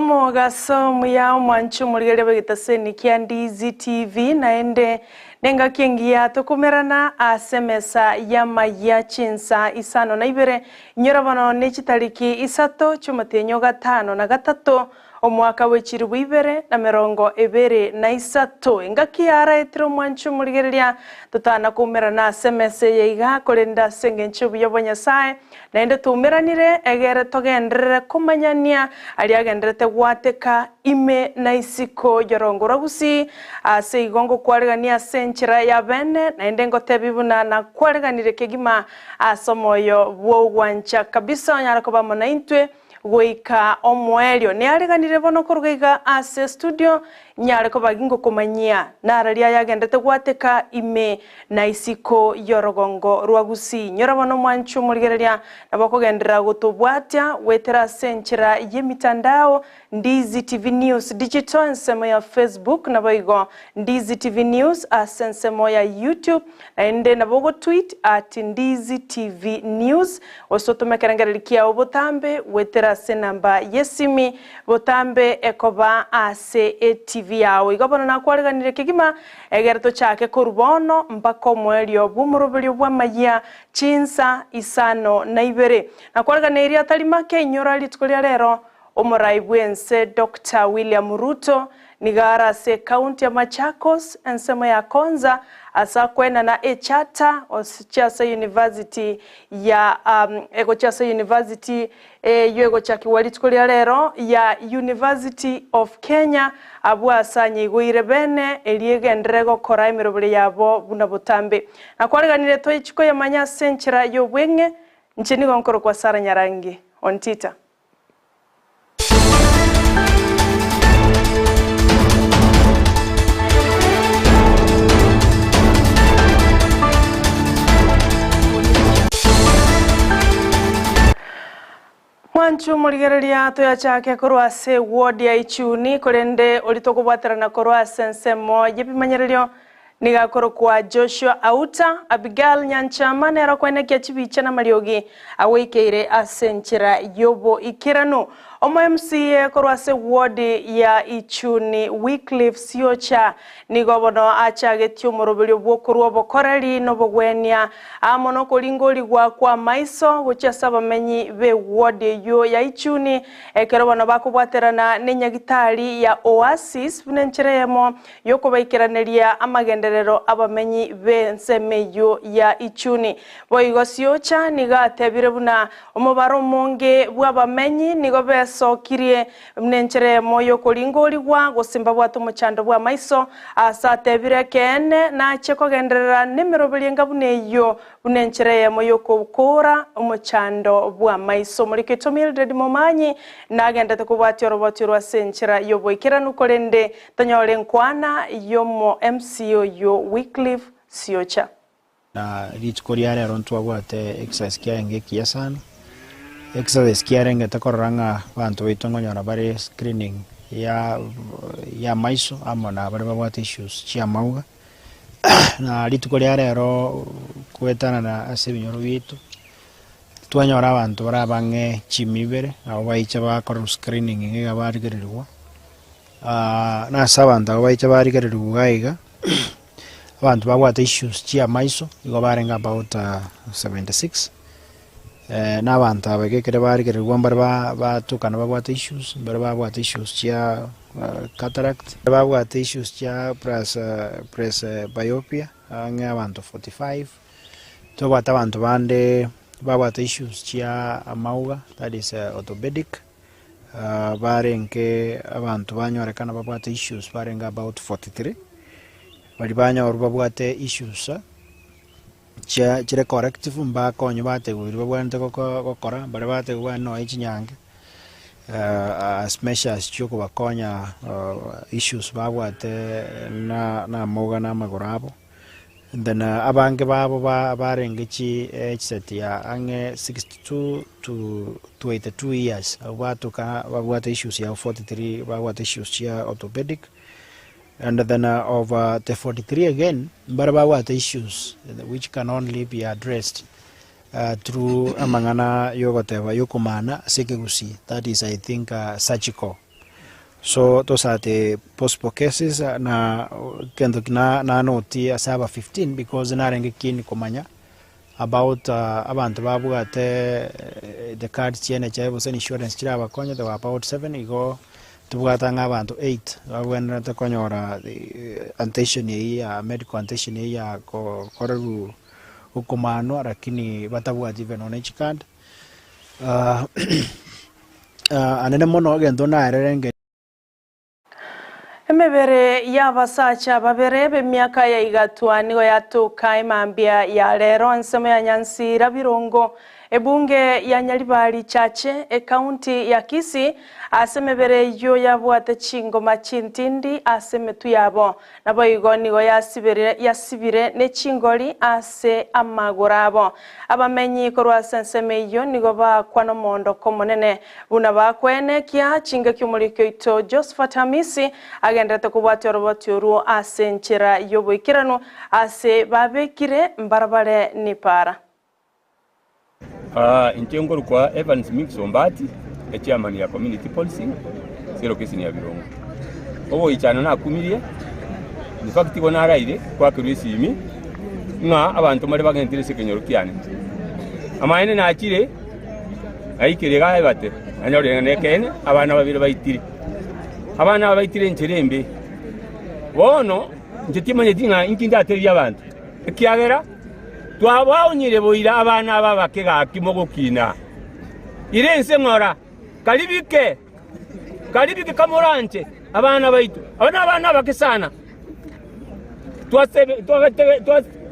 Omogaso omuya omwanche omorigereria bw'egetaseni kia Ndizi TV naende nengaki engiya tokomerana ase emesa y'amayia chinsa isano na ibere inyora bono nechitariki isato chi'omotienyi o gatano na gatato Omwaka bwe chilifu ibere na merongo ebere na isato, engaki yaraetire omwancho omorigereria, totana koumerana ase emesa eye iga, korende ase engencho y'obuya bwa Nyasae, naende toumeranire, egere togenderere komanyania aria agenderete goateka ime na isiko y'orongo rwa gusii. Ase igo ngokwaregania ase enchera ya bene, naende ngotebie buna nakwareganire kegima ase omoyo bw'ogwancha kabisa onyare koba amo naintwe, Goika omoerio neareganire bono koruga iga ase estudio, nyare koba gingokomanyia nararia ayagendete gwateka ime na isiko y'orogongo rwa Gusii. Nyora bono omwanchi omorigereria nabo okogenderera gotobwatia goetera ase enchera y'emitandao Ndizi TV News Digital ensemo ya Facebook naboigo Ndizi TV News ase ensemo ya YouTube naende nabo ogotweet at Ndizi TV News Gose otome ekerengererio kiao botambe goetera ase enamba y'esimi botambe ekoba ase eTV yao. Igo bono nakwareganire kegima egere tochake korwa bono mpaka omoerio bw'omoroberio bw'amayia chinsa isano na ibere. Nakwareganeirie atari make inyora rituko ria rero Omorai bw'ense Doctor William Ruto nigo are ase ekaunti ya Machakos ensemo ya Konza ase akoenana echarter gochia ase university ya egochia ase university eyio egochakigwa rituko ria rero ya University of Kenya abwo ase anyeigoire bene erio egenderere gokora emeroberi yabo buna botambe. Nakwareganire toichi koyemanya ase enchera y'obweng'e inche nigo nkorokwa Sarah Nyarangi Ontita. Mwanchu omorigereria toyachake korwa ase eward ya Ichuni korende oria tokobwaterana korwa ase ensemo y'ebimanyererio Nigo akorokwa Joshua Auta. Abigail Nyanchama nere okoenekia chibicha namariogi agoikeire ase enchera y'oboikeranu. Omo MCA korwa ase ward ya Ichuni Wycliffe Siocha nigo bono achagetie omoroberio bw'okorwa obokoreri nobogwenia amo nokoringorigwa kw'amaiso gochia ase abamenyi be ward eyio ya Ichuni ekero bono bakobwaterana nenyagitari ya Oasis buna enchera eyemo y'okobaikeraneria amagenderero abamenyi b'ensemo eyio ya Ichuni. Boigo Siocha nigo atebire buna omobaro omonge bw'abamenyi nigo besokirie buna enchera eyemo y'okoringorigwa gose mbabwate omochando bw'amaiso, ase atebire ekeene nachie kogenderera nemeroberio enga buna eyio buna enchera eyemo y'okokoora omochando bw'amaiso. Omorikito Mildred Momanyi nagendete kobwatia oroboti orwo ase enchera y'oboikeranu korende Tonyore enkwana y'omo MC oyio Wycliffe Siocha. Na rituko ria rero ntwabwate exercise kiarenge ekiya sana, exercise kiarengete korora ng'a abanto baito nkonyora bare screening ya ya amaiso amo na baria babwate issues chia amauga, na rituko ria rero goetanana ase ebinyoro biaito, twanyora abanto bare abang'e chimi ibere, nabo baicha bakorerwa screening iga barigererigwa. Nase abanto abwo baicha barigererigwa iga iga, abanto babwate issues chia amaiso nigo barenge about 76, na abanto aba iga ekero barigererigwa mbare ba batukana babwate issues, mbare babwate issues chia cataract, mbare babwate issues chia plus presbyopia ang'e abanto 45, tobwate abanto bande babwate issues chia amauga that is orthopedic. Barenge abanto banyorekana babwate issues barenge about 43, baria banyorwa babwate issues chia chire corrective mbakonywa batebiwa biria babwenerete goko gokora, baria batebiwa bande nonya chinyange as measures chia okobakonya issues babwate na na amauga na amagoro abo. Then abange babo barenge chi age set ya ang'e 62 to 82 years, abwo batoka babwate issues yabo 43 babwate issues chia orthopedic, and then of the 43 again, mbare babwate issues which can only be addressed through amang'ana yogoteba yokomana ase ekegusii, that is I think surgical. So tosate possible cases na kento ki na nanotie ase aba 15 because narenge keen komanya about abanto babwate the cards chia NHIF gose insurance chirabakonye they were about seven igo tobwate ang'e abanto eight babwenerete konyora attention eyio ya medical attention eyio ya kokorerwa okomanwa lakini batabwati even nonya chicard. Anene mono egento naererenge. Emebere y'abasacha babere b'emiaka ya igatwa nigo yatoka emambia ya rero ensemo ya Nyansira Birongo, ebunge ya Nyaribari Chache, ecounty ya Kisii, ase emebere eyio yabwate chingoma chintindi ase emetwe yabo. Naboigo nigo yasibire yasibire ne chingori ase amagoro abo. Abamenyi korwa ase ensemo eyio nigo baakwa nomoondoko omonene, buna bakwenekia chingaki omoriki oito Josephat Hamisi agenderete kobwatia oroboti orwo ase enchera y'oboikeranu ase babekire mbarabare nipara. Inche nkorokwa Evans Mix Ombati, echairman ya community policing ase elocation ya Birongo. Ogoichana nakumirie, in fact igo naraire kwakerwa esimi ng'a abanto mbare bagentire ase ekenyoro kiane. Amaene nachire, naikire iga ebate, nanyorire ng'a nekeene abana babere baitire. Abana aba baitire enchera embe. Bono inche timanyeti ng'a inki ndatebie abanto, ekiagera. Twabaonyire boira abana aba abake gaki mogokina. Ire ense ng'ora, karibike, karibike kamoranche abana baito. Aba nabana abake sana.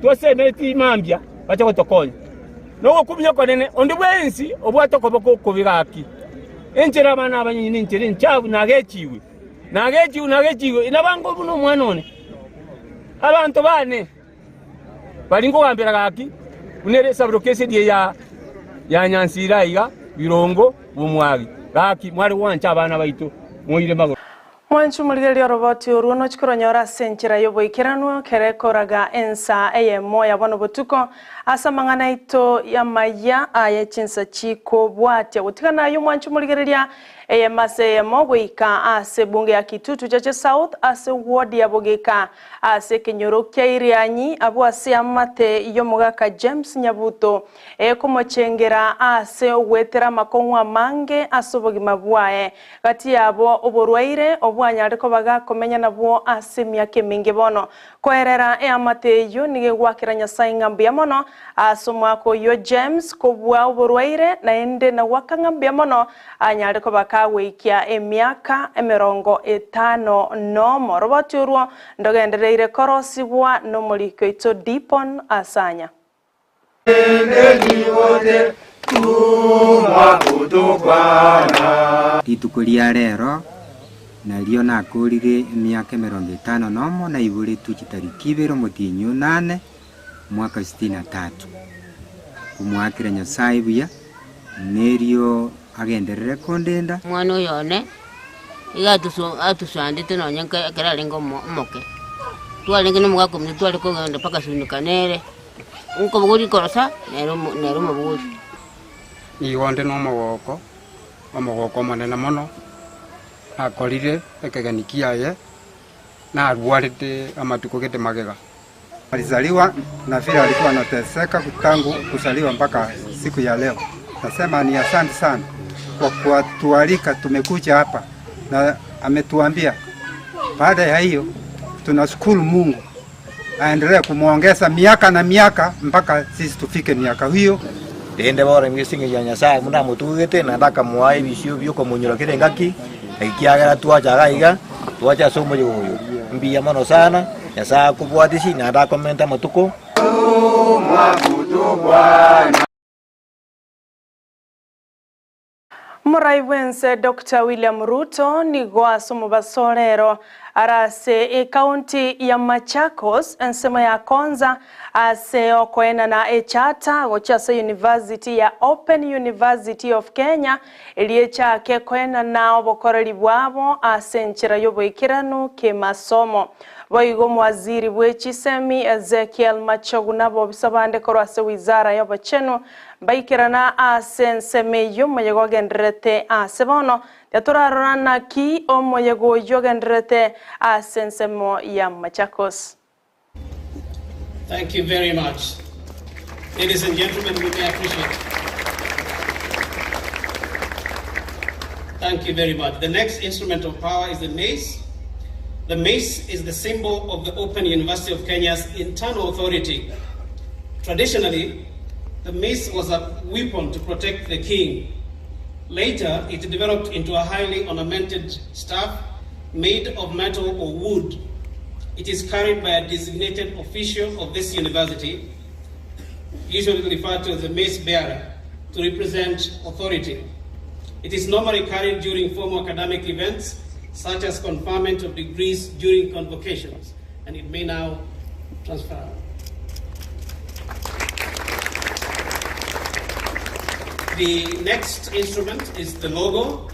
Twasemetie mambia bache gotokonya. Nogokumia okonene, onde bwensi obwate okoboko okobe gaki. Enchera abana abanyinyi nenchera enchafu nagechigwe, nagechigwe, nagechigwe, inabango buna omwana one. Abanto bane. Baria nkogambera gaki, buna ere esaburokesi eye ya Nyansira aiga, Birongo, Bomwagi, gaki mware gwancha abana baito moire magoro. Mwanche omorigereria oroboti orwo nochie koronyora ase enchera y'oboikeranu ekero ekoraga ensa eyemo ya bono botuko ase amang'ana aito y'amayia aye chinsa chikobwatia. Gotigana ayio mwanche omorigereria eyemo ase eyemo goika ase ebunge ya Kitutu Chache South ase ward ya Bogeka Ase ekenyoro kia Irianyi, abwo ase amate y'omogaka James Nyabuto, ekomochengera aase ogwetera amakong'u amange ase obogima bwaye. Gati yabo oborwaire obwanyare koba gakomenya nabwo ase emiaka emenge bono. Koerera eamate eyio nigo egwakera Nyasae ng'a mbuya mono ase omwaka oyio James kobua oborwaire naende nagwaka ng'a mbuya mono Anyare koba kagoikia emiaka emerongo etano nomo. Roboti orwo ndogendereire korosigwa nomoriki oito Dipon Asanya. Rituko ria rero nario nakoorire emiaka emerongo etano nomo, naiboretwe chitariki ibere omotienyi o nane, omwaka sitini na tatu. Nkomoakera Nyasae buya. Nerio agenderere kondenda. Omwana oyo one iga atusandete nonye ekero arenge omoke. Twarenge na omogaka ominto tware kogenda mpaka sunika nere, nkobogoria rikorosa nere nere omobogoria. Nigo nde nomogoko, omogoko omonene mono, nakorire ekegeni kiaye, narwarete amatuko gete magega. Alizaliwa na vile alikuwa anateseka tangu kuzaliwa mpaka siku ya leo. Nasema ni asante sana kwa kutualika, tumekuja hapa na ametuambia. Baada ya hiyo tunashukuru Mungu aendelee kumwongeza miaka na miaka mpaka sisi tufike miaka hiyo. Rende bono inwe ase engencho ya Nyasae buna amotugete, naende akamoa ebisio bi'okomonyora kera engaki, ekiagera twacha iga iga, twacha ase omoyega oyo. Mbuya mono sana, Nyasae akobwatisie naende akomente amatuko. Omorai bw'ense Doctor William Ruto nigo ase omobaso orero are ase ecounty ya Machakos ensemo ya Konza ase okoenana echarter gochia ase university ya Open University of Kenya eria echake koenana obokoreri bwabo ase enchera y'oboikeranu kemasomo. Boigo omowaziri bwe chisemi Ezekiel Machogu na abobisa bande korwa ase wizara y'obochenu mbaikerana ase ensemo eyio omoyega ogendererete ase bono. Tiatorarora naki omoyega oyio ogendererete ase ensemo ya Machakos. Thank you very much. Ladies and gentlemen, we may appreciate. Thank you very much. The next instrument of power is the mace. The mace is the symbol of the Open University of Kenya's internal authority. Traditionally, the mace was a weapon to protect the king. Later, it developed into a highly ornamented staff made of metal or wood. It is carried by a designated official of this university, usually referred to as the mace bearer, to represent authority. It is normally carried during formal academic events, such as conferment of degrees during convocations, and it may now transfer. The next instrument is the logo.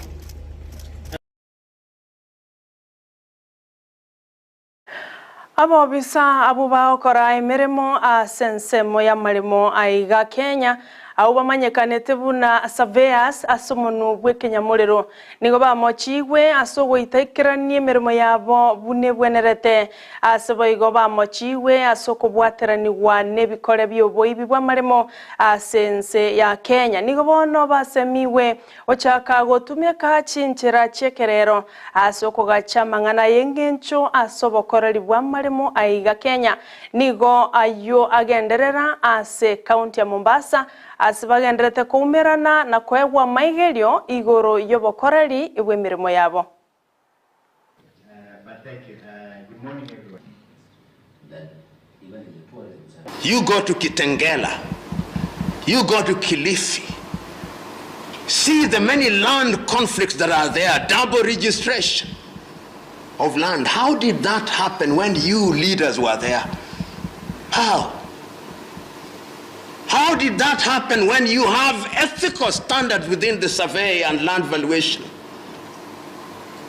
Abobisa abwo bagokora emeremo ase ensemo y'amaremo aiga Kenya, abwo bamanyekanete buna surveyors ase omonwa bw'ekenyamorero, nigo bamochigwe ase ogoitaikerania emeremo yabo buna ebwenerete. Ase boigo bamochigwe ase okobwateranigwa nebikore bi'oboibi bw'amaremo ase ense ya Kenya. Nigo bono basemigwe Gochaka gotumeka chinchera chi'ekerero ase okogacha amang'ana y'engencho ase obokoreri bw'amaremo aiga Kenya nigo ayio agenderera ase ekaunti ya Mombasa ase bagenderete koumerana na koegwa amaigerio igoro y'obokoreri bw'emeremo yabo. You go to Kitengela, you go to Kilifi, see the many land conflicts that are there, double registration of land. How did that happen when you leaders were there? How? How did that happen when you have ethical standards within the survey and land valuation?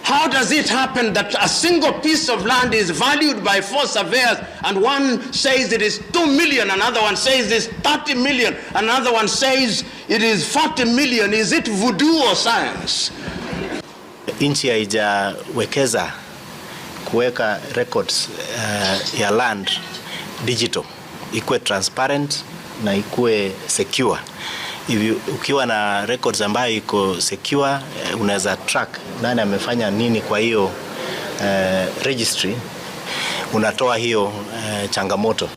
How does it happen that a single piece of land is valued by four surveyors and one says it is 2 million, another one says it's 30 million, another one says it is 40 million? Is it voodoo or science? Nchi haijawekeza kuweka records uh, ya land digital ikuwe transparent na ikuwe secure. If you, ukiwa na records ambayo iko secure eh, unaweza track nani amefanya nini kwa hiyo uh, registry, unatoa hiyo uh, changamoto.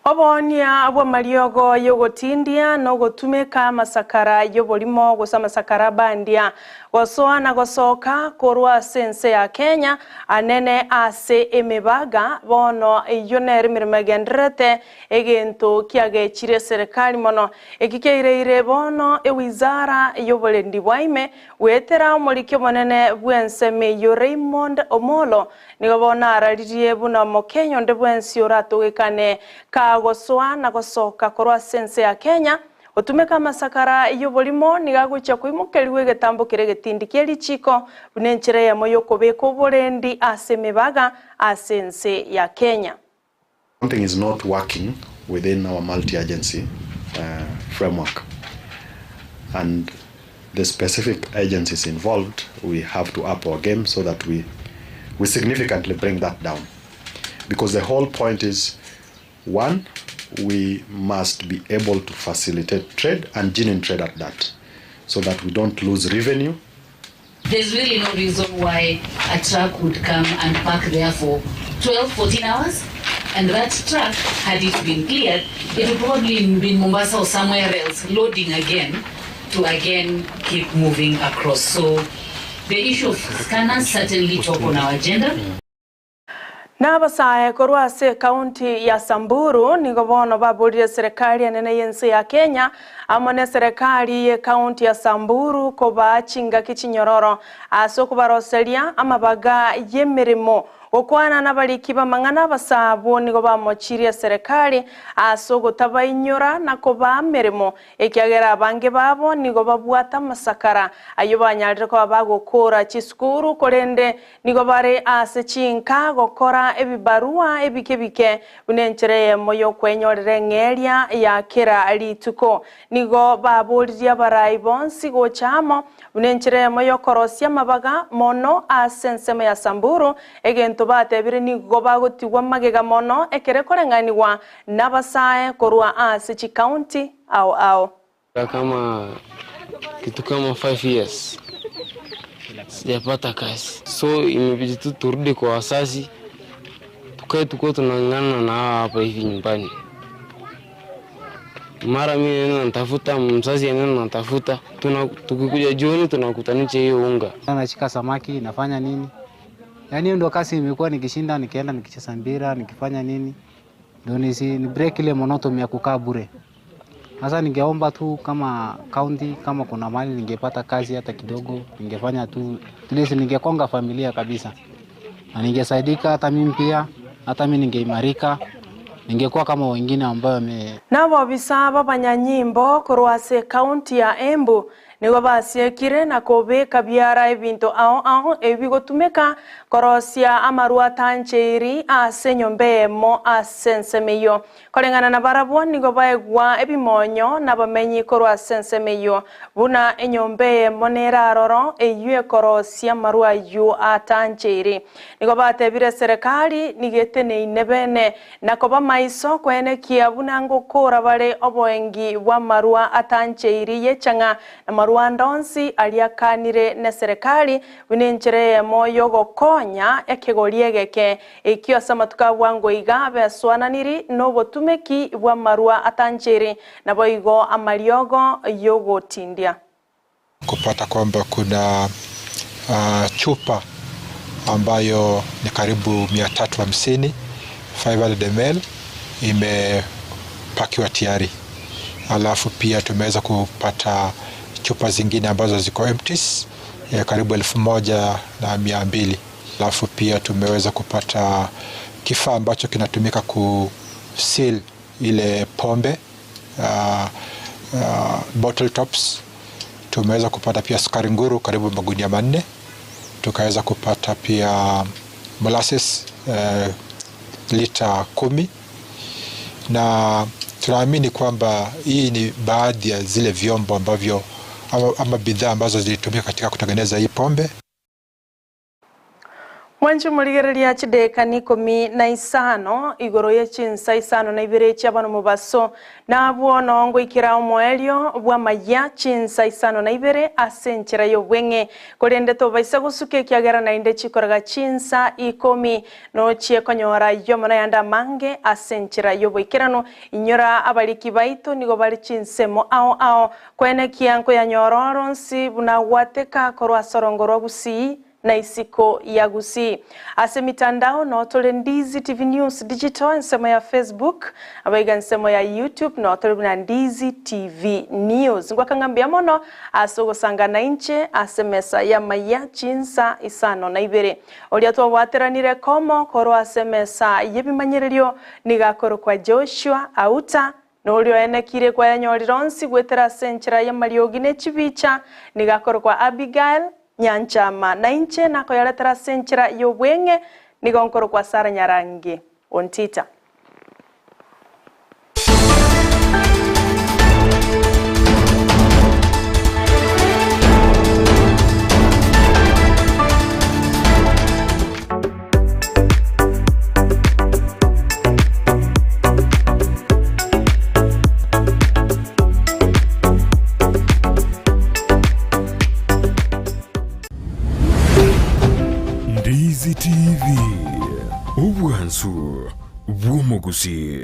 Oboonia bw'amariogo y'ogotindia na ogotumeka amasakara y'oborimo gose amasakara abandia gosoa na gosoka korwa ase ense ya Kenya anene ase emebaga bono eyio nere emeremo egendererete egento kiagechire eserekari mono. Eki kiaireire bono ewizara y'oborendi bwa ime goetera omoriki omonene bw'ensemo eyio Raymond Omolo Nigo bono araririe buna Omokenya onde bwensi oratogekane kagosoa na gosoka korwa ase ense ya Kenya, gotumeka amasakara y'oborimo nigo agochia koimokerigwa egetambo keria egetindi kie richiiko buna enchera eyemo y'okobeka oborendi ase emebaga ase ense ya Kenya. Something is not working within our multi-agency framework and the specific agencies involved we have to up our game so that we we significantly bring that down because the whole point is one we must be able to facilitate trade and genuine trade at that so that we don't lose revenue There's really no reason why a truck would come and park there for 12, 14 hours. And that truck, had it been cleared, it would probably be in Mombasa or somewhere else, loading again to again keep moving across. So the issue of scanners certainly top on our agenda. Nabasae korwa ase ekaunti ya Samburu nigo bono baborire eserekari enene y'ense ya Kenya amo neserekari y'ekaunti ya Samburu kobaa chingaki chinyororo ase okobaroseria amabaga y'emeremo Gokwana nabariki b'amang'ana abasabwo nigo bamochirie eserekari ase ogotabainyora na kobaa meremo, ekiagera abange babo nigo babwate amasakara ayio banyarire koba bagokora chisukuru, korende nigo bare ase chinka gokora ebibarua ebike bike buna enchera eyemo y'okwenyorera eng'eria ya kera rituko. Nigo baboririe abarai bonsi gocha amo, buna enchera eyemo y'okorosia amabaga mono ase ensemo ya Samburu, egento batebire nigo bagotigwa magega mono ekero ekoreng'anigwa nabasae korwa ase chikaunti ao ao. Kama kitu kama 5 years sijapata kazi, so imebidi tu turudi kwa wazazi tukae tukuwe tunang'ang'ana na hawa hapa hivi nyumbani. Mara mi naenda natafuta, mzazi anaenda natafuta, tuna tukikuja jioni tunakutanisha hiyo unga. Nashika samaki, nafanya nini? Yaani hiyo ndio kazi imekuwa nikishinda, nikienda nikicheza mpira, nikifanya nini, ndio nisi ni break ile monotony ya kukaa bure. Sasa ningeomba tu kama county, kama kuna mahali ningepata kazi hata kidogo, ningefanya tu, at least ningekonga familia kabisa, na ningesaidika hata mimi pia, hata mimi ningeimarika, ningekuwa kama wengine ambao wame Nabobisa b'abanyanyimbo korwa ase ekaunti ya Embu nigo basiekire na kobeka biara ebinto ao ao ebigotumeka korosia amarwa atancheiri ase enyomba eyemo ase ensemo eyio. Koreng'ana na barabwo nigo baegwa ebimonyo nabamenyi korwa ase ensemo eyio buna enyomba eyemo nere aroro eyio ekorosia amarwa ayio atancheiri. Nigo batebire eserekari nigo eteneine bene na koba maiso koenekia buna ngokora bare oboengi bw'amarwa atancheiri y'echang'a na marwa ande onsi aria akanire neserekari buna enchera eyemo y'ogokonya ekegori egeke ekio ase amatuko a bwango iga besoananiri nobotumeki bw'amarwa atancheiri naboigo amariogo y'ogotindia. Kupata kwamba kuna chupa ambayo ni karibu 350, 500 ml imepakiwa tayari. Alafu pia tumeweza kupata chupa zingine ambazo ziko empties ya karibu 1200. Alafu pia tumeweza kupata kifaa ambacho kinatumika kuseal ile pombe, bottle tops. Tumeweza kupata pia sukari nguru karibu magunia 4. Tukaweza kupata pia molasses lita 10. Na tunaamini kwamba hii ni baadhi ya zile vyombo ambavyo ama bidhaa ambazo zilitumika katika kutengeneza hii pombe. Mwancho morigereria chideka ni 15 igoro ye chinsa 52 chiabano mubaso nabwo nongo ikira omoelio bw'amaya chinsa 52 ase enchera y'obweng'e korende tobaisa gosuka ekiagera naende chikoraga chinsa 10 nochie konyora yomono yande amange ase enchera y'oboikerano inyora abariki baito nigo bari chinsemo ao ao kwenekia nkoyanyora oronsi buna gwateka korwa ase orongo rwa Gusii na isiko ya Gusii. Ase mitandao notore Ndizi TV News Digital ensemo ya Facebook abaiga ensemo ya YouTube notore buna Ndizi TV News. Ngwakang'ambia mono ase ogosangana inche ase mesa ya maya chinsa 52. Oria twabwateranire komo korwa ase mesa y'ebimanyererio nigakoro kwa Joshua Auta norio enekire kwayanyorire onsi gwetera ase enchera ya mariogi ne chibicha nigakoro kwa Abigail Nyanchama na inche nakoyaretera ase enchera y'obweng'e nigo nkoro kwa Sara Nyarangi Ontita. Ndizi TV, obwansu bw'omogusii.